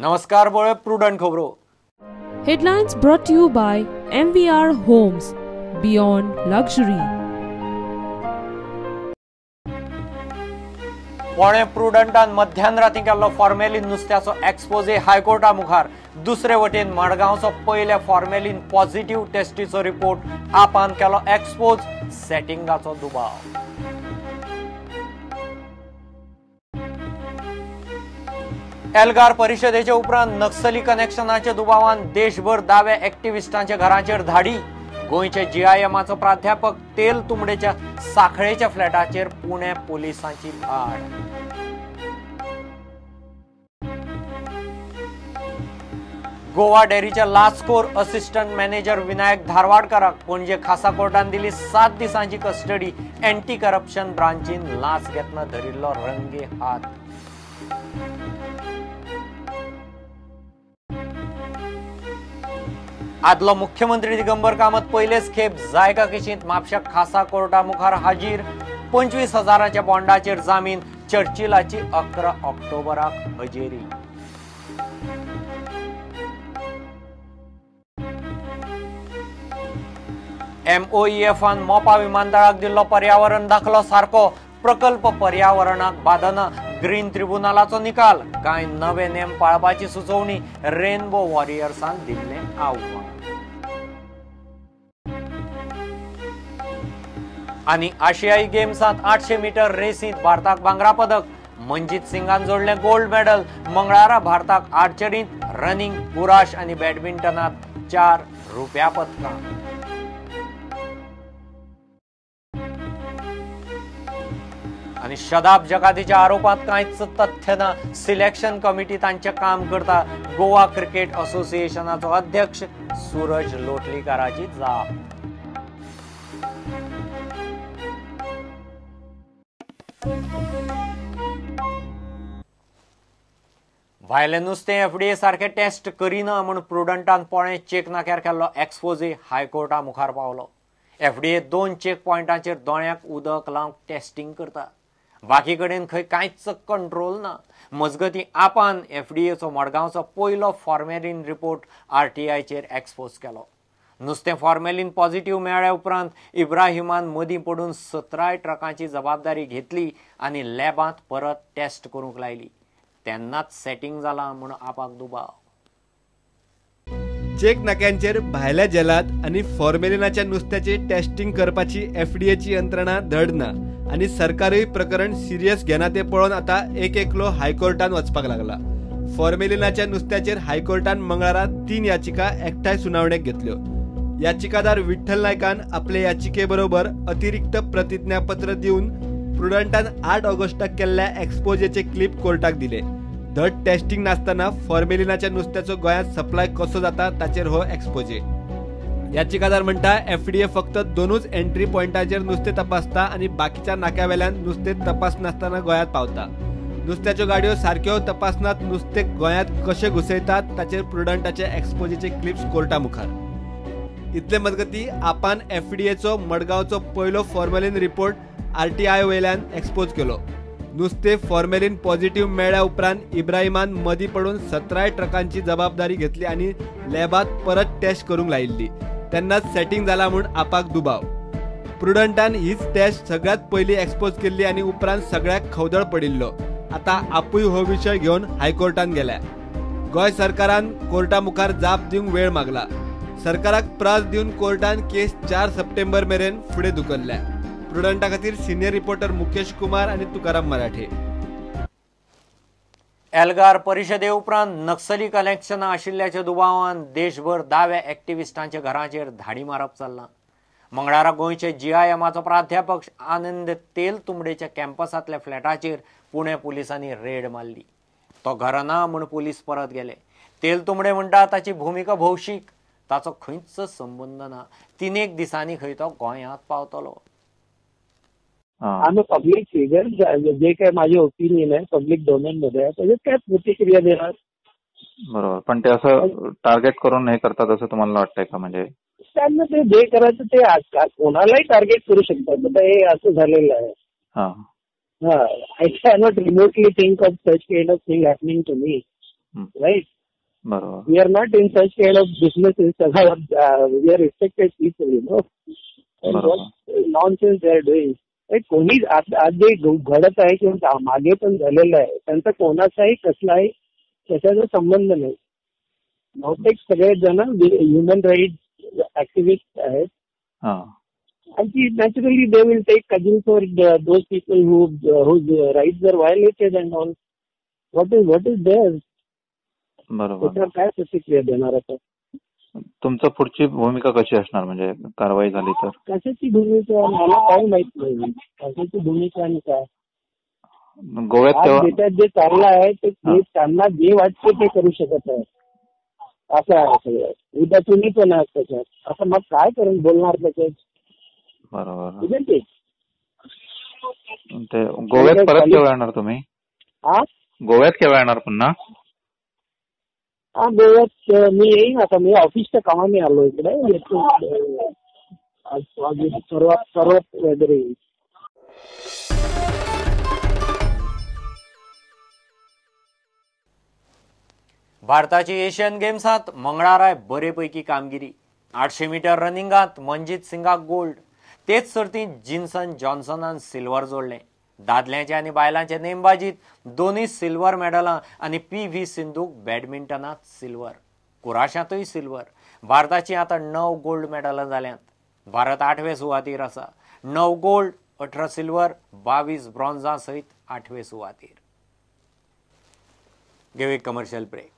नमस्कार बोळे प्रुडंट खबरो. Headlines brought to you by MVR Homes, Beyond Luxury. पोणे प्रुडंटान मध्यान राती केल्लो फॉर्मेलीन नुस्त्याचो एक्सपोजे हायकोर्टा मुखार. दुसरे वटेन मडगांवचो पयल्या फॉर्मेलीन पॉझिटिव्ह टेस्टीचो रिपोर्ट आपान केलो एक्सपोज, सेटिंगाचो दुबाव. एल्गार परिषदेचे उपरांत नक्सली कनेक्शनाच्या दुबावान देशभर दाव्या एक्टिविस्टांच्या घराचेर धाडी. गोंयचे जीआयएमाचो प्राध्यापक तेल तुंबडेच्या साखळेच्या फ्लॅटाचेर पुणे पोलिसांची धाड. गोवा डेअरीच्या लास्कोर असिस्टंट मॅनेजर विनायक धारवाडकराक पणजे खासा कोर्टान दिली 7 दिसांची कस्टडी. अँटी करप्शन ब्रांचीन लांच घेतना धरिल्लो रंगे हात. आदलो मुख्यमंत्री दिगंबर कामत पयलेच खेप जायका केशींत म्हापशा खासा कोर्टा मुखार हाजीर. 25,000च्या बॉन्डाचेर जामीन. चर्चिलाची 11 ऑक्टोबराक हजेरी. एमओईएफान मोपा विमानतळाक दिल्लो पर्यावरण दाखलो सारको. प्रकल्प पर्यावरणाक बादना. ग्रीन ट्रिब्युनलाचो निकाल. कांय नवे नेम पाळपाची सुचोवणी. रेनबो वॉरियर्सान दिल्लें आव्हान. आनी आशियाई गेम्सांत 800 मीटर रेसींत भारताक भांगरा पदक. मंजीत सिंगान जोडलें गोल्ड मेडल. मंगळारा भारताक आर्चरींत, रनिंग, कुराश आनी बॅडमिंटनांत 4 रुप्या पदकां. आनी शदाब जगातीच्या आरोपात कांयच तथ्य ना. सिलेक्शन कमिटी तांचें काम करता. गोवा क्रिकेट असोसिएशनाचो अध्यक्ष सूरज लोटलीकाराची जाप. भायलें नुस्तें एफडीए सारकें टेस्ट करिना म्हूण प्रुडंटान पोणे चेक नाक्यार केल्लो एक्सपोजे हायकोर्टा मुखार पावलो. एफडीए 2 चेक पॉयंटाचेर दोळ्यांक उदक लावंक टेस्टिंग करता. बाकी कडेन खंय कांयच कंट्रोल ना. मजगतीं आपान एफडीएचो मडगांवचो पयलो फॉर्मेलीन रिपोर्ट आरटीआयचेर एक्सपोज केलो. नुस्तें फॉर्मेलीन पॉझिटिव्ह मेळ्ळ्या उपरांत इब्राहिमान मदीं पडून 17 ट्रकांची जबाबदारी घेतली आनी लॅबांत परत टेस्ट करूंक लायली. तेन्नाच सेटिंग जालां म्हूण आपाक दुबाव. चेक नाक्यांचेर भायल्या जेलात आनी फॉर्मेलिनाच्या नुस्त्याची टेस्टिंग करपाची एफडीएची यंत्रणा धड ना आनी सरकारूय प्रकरण सिरियस घेना ते पळोवन आतां एक एकलो हायकोर्टान वचपाक लागला. फॉर्मेलिनाच्या नुस्त्याचेर हायकोर्टान मंगळारा 3 याचिका एकठांय सुनावणेक घेतल्यो. याचिकादार विठ्ठल नायकान आपले याचिके बरोबर अतिरिक्त प्रतिज्ञापत्र दिवन प्रुडंटान 8 ऑगस्टाक केल्ल्या एक्सपोजेचे क्लिप कोर्टाक दिले. धड टेस्टिंग नासतना फॉर्मेलिनाच्या नुस्त्याचो गोंयांत सप्लाय कसो जाता ताचेर हो एक्सपोजे. याचिकादार म्हणटा एफडीए फक्त 2 एंट्री पॉयंटाचेर नुस्तें तपासता आनी बाकीच्या नाक्यावेल्यान नुस्तें तपासनासतना गोंयांत पावता. नुस्त्याच्यो गाडयो सारक्यो तपासनात, नुस्तें गोंयांत कशें घुसयतात ताचेर प्रुडंटाचे एक्सपोजेचे क्लिप्स कोर्टा मुखार. इतले मजगतीं आपान एफडीएचो मडगांवचो पयलो फॉर्मेलीन रिपोर्ट आरटीआय वयल्यान एक्सपोज केलो. नुस्तें फॉर्मेलीन पॉझिटिव्ह मेळ्ळ्या उपरांत इब्राहिमान मदीं पडून 17 ट्रकांची जबाबदारी घेतली आनी लॅबांत परत टेस्ट करूंक लायिल्ली. तेन्नाच सेटिंग जाला म्हूण आपाक दुबाव. प्रुडंटान हीच टेस्ट सगळ्यांत पयलीं एक्सपोज केल्ली आनी उपरांत सगळ्याक खवदळ पडिल्लो. आतां आपूय हो विशय घेवन हायकोर्टान गेल्या. गोंय सरकारान कोर्टा मुखार जाप दिवंक वेळ मागला. सरकाराक प्रास दिवन कोर्टान केस 4 सप्टेंबर मेरेन फुडें धुकल्ल्या. प्रुडंटा खातीर सिनियर रिपोर्टर मुकेश कुमार आनी तुकाराम मराठे. एल्गार परिषदे उपरांत नक्सली कनेक्शनां आशिल्ल्याच्या दुबावान देशभर दाव्या एक्टिविस्टांच्या घराचेर धाडी मारप चल्लां. मंगळारा गोंयचे जीआयएमाचो प्राध्यापक आनंद तेलतुंबडेच्या कॅम्पसांतल्या फ्लॅटाचेर पुणे पुलिसांनी रेड मारली. तो घरा ना म्हूण पुलीस परत गेले. तेलतुंबडे म्हणटा ताची भुमिका भौशीक, ताचो खंयच संबंद ना. 3 दिसांनी खंय तो गोंयांत पावतलो. I am a public figure. जे काय माझे ओपिनियन आहे पब्लिक डोमेन मध्ये आहे, त्याच्यात काय प्रतिक्रिया देणार? बरोबर, पण ते असं टार्गेट करून हे करतात असं तुम्हाला वाटतंय का? म्हणजे त्यांना ते जे करायचं ते आजकाल कोणालाही टार्गेट करू शकतात. आता हे असं झालेलं आहे. हा, I cannot remotely think of such kind of thing happening to me. Right. बरोबर. We are not in such kind of business. We are respected people, you know. Nonsense they are doing. कोणी आज जे घडत आहे किंवा मागे पण झालेलं आहे त्यांचा कोणाचाही कसलाही त्याचा संबंध नाही. बहुतेक सगळे जण ह्युमन राईट ऍक्टिव्हिस्ट आहेत आणि naturally they will take cognizance for those people whose rights are violated and all. What is there. बरोबर. त्याच्यावर काय प्रतिक्रिया देणार आता? तुमचं पुढची भूमिका कशी असणार, म्हणजे कारवाई झाली तर? कशाची भूमिका मला काही माहित नाही. कशाची भूमिका आणि काय गोव्यात देशात जे चाललं आहे ते त्यांना जे वाटते ते करू शकत आहे असं आहे सगळं. उद्या तुम्ही पण आहात त्याच्यात, असं मग काय करून बोलणार त्याच्यात? बरोबर. ते गोव्यात परत केव्हा येणार तुम्ही? हा, गोव्यात केव्हा येणार पुन्हा? हा, गोव्यात मी येईन आता. मी ऑफिसच्या कामाने आलो इकडे, येतो सर्व वगैरे येईल. भारताची एशियन गेम्सात मंगळाराय बरेपैकी कामगिरी. 800 मीटर रनिंगात मनजीत सिंगाक गोल्ड, तेच सर्तीत जिन्सन जॉन्सनान सिल्वर जोडलें. दादल्यांचे आनी बायलांचे नेमबाजीत दोनूय सिल्वर मेडलां आनी PV सिंधूक बॅडमिंटनात सिल्वर, कुराशांतूय सिल्वर. भारताची आतां 9 गोल्ड मेडलां जाल्यांत. भारत 8वे सुवातीर आसा. 9 गोल्ड, 18 सिल्वर, 22 ब्रॉन्झां सयत 8वे सुवातीर. घेवया कमर्शियल ब्रेक.